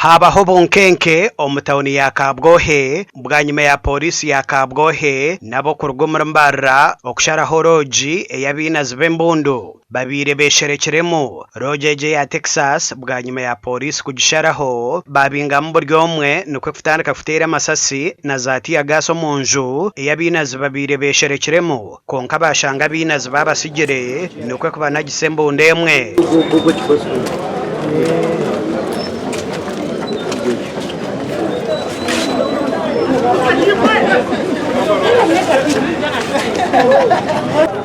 Haabaho obunkenke omu tauni ya Kabwohe bwanyima ya Pooriisi ya Kabwohe n'ab'okuruga omuri Mbarara okusharaho roogi ei abainazi b'embundu babaire besherekiremu. Roogi egi eya Texas bwanyima ya Pooriisi kugisharaho baabingamu buri omwe nikwo kutandika kuteera amasasi na za tear gas omu nju ei abainazi babaire besherekiremu kwonka baashanga abainazi baabatsigire nikwo kubanagisa embundu emwe.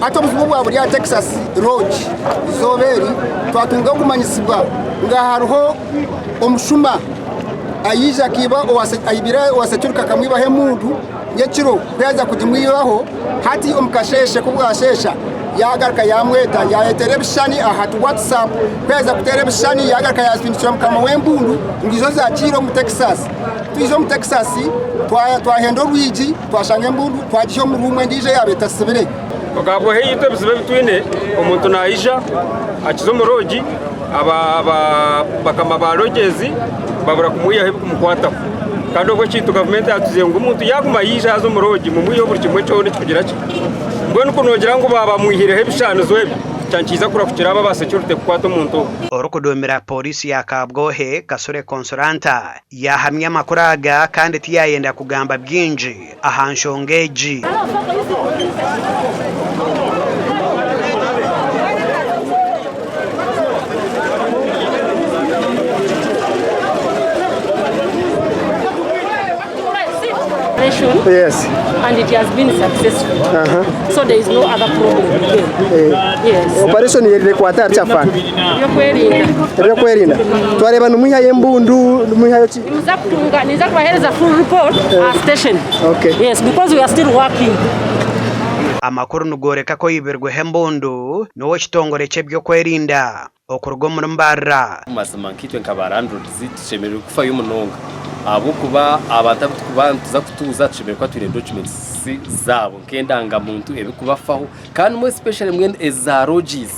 Hati obuzibu bwa buri aha Texas Lodge izooba eri twatunga okumanyisibwa nga hariho omushuma ayiija akaiba aibire owa security akamwibaho emundu nyekiro ku yaaza kugimwibaho hati omu kasheeshe ku bwasheesha yaagaruka yaamweta yaayeteera ebishushani aha tu WhatsApp ku yaaza kuteera ebishushani yaagaruka yaasindikira mukama w'embundu ngu iza ozakiire omu Texas. Twija omu Texas twahenda orwigi twashanga embundu twagiha omu ruumu endiijo eyaaba etasibire. Okabwoha eyaitu ebizibu ebi twine, omuntu naija akiza omu lodge, bakama ba lodges babura kumwihaho ebikumukwataho. Kandi obwo ekintu gavumenti yatugizire ngu omuntu yaguma yaija yaaza omu lodge mumwiheho buri kimwe kyona ekikugira ki. Mbwenu ku noogira ngu baabamwihireho ebishaanizo ebyo, kya nikiija kurahukira abo aba securite kukwata omuntu ogwo. Orikuduumira Pooriisi ya Kabwohe, Kasule Consolanta, Yaahamya amakuru aga kandi tiyaayenda kugamba bingi aha nshonga egi. Yes. And it has been successful. So there is no other problem again. Yes. Operation nekwata ahari kyafana Ebyokwerinda. ebyokwerinda twareeba nimwihayo embundu nimwihayo ki Nimuza kutunga ninza kubahereza full report aha station. Okay. Yes, because we are still working. Amakuru nigoreka ku oibirweho embundu n'ow'ekitongore ky'ebyokwerinda Okuruga omuri Mbarara. Mazima nkaitwe nka ba landlords tushemereire kufayo munonga ahabw'okuba abantu abu turikuba nituza kutuuza tushemereire kuba twine documents zaabo nk'endangamuntu ebirikubafaho kandi more especially mbwenu eza lodges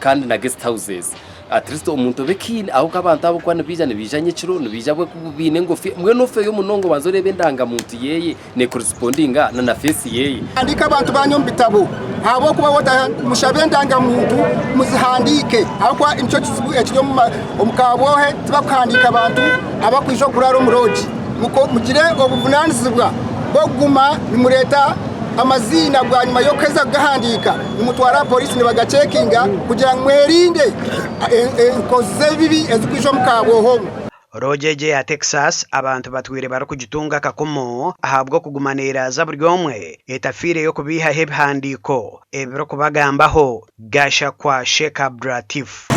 kandi na guest houses at least omuntu obe keen ahabw'okuba abantu abo kuba nibaija nibaija nyekiro nibaija baine engofi mbwenu ofeyo munonga obanze oreebe endangamuntu yeeye nekorespondinga na na face yeye. Handiika abantu baanyu omu bitabo ahabw'okuba mushabe endangamuntu muzihandiike ahabw'okuba nikyo kizibu ekiri omu Kabwohe tibakuhandiika bantu abakwija okuraara omu lodge. Mugire obuvunaanizibwa bw'okuguma nimureeta amaziina bwanyima y'okuheza kugahandiika nimutwara aha pooriisi nibagacekinga kugira ngu mwerinde enkozi z'ebibi ezirikwija omu Kabwohe omu. Roogi egi eya Texas abantu batwire barikugitunga akakumu ahabw'okuguma neeraaza buri omwe etafiireyo kubaihaho ebihandiiko ebirikubagambaho, Gashakwa Sheikh Abdulatif.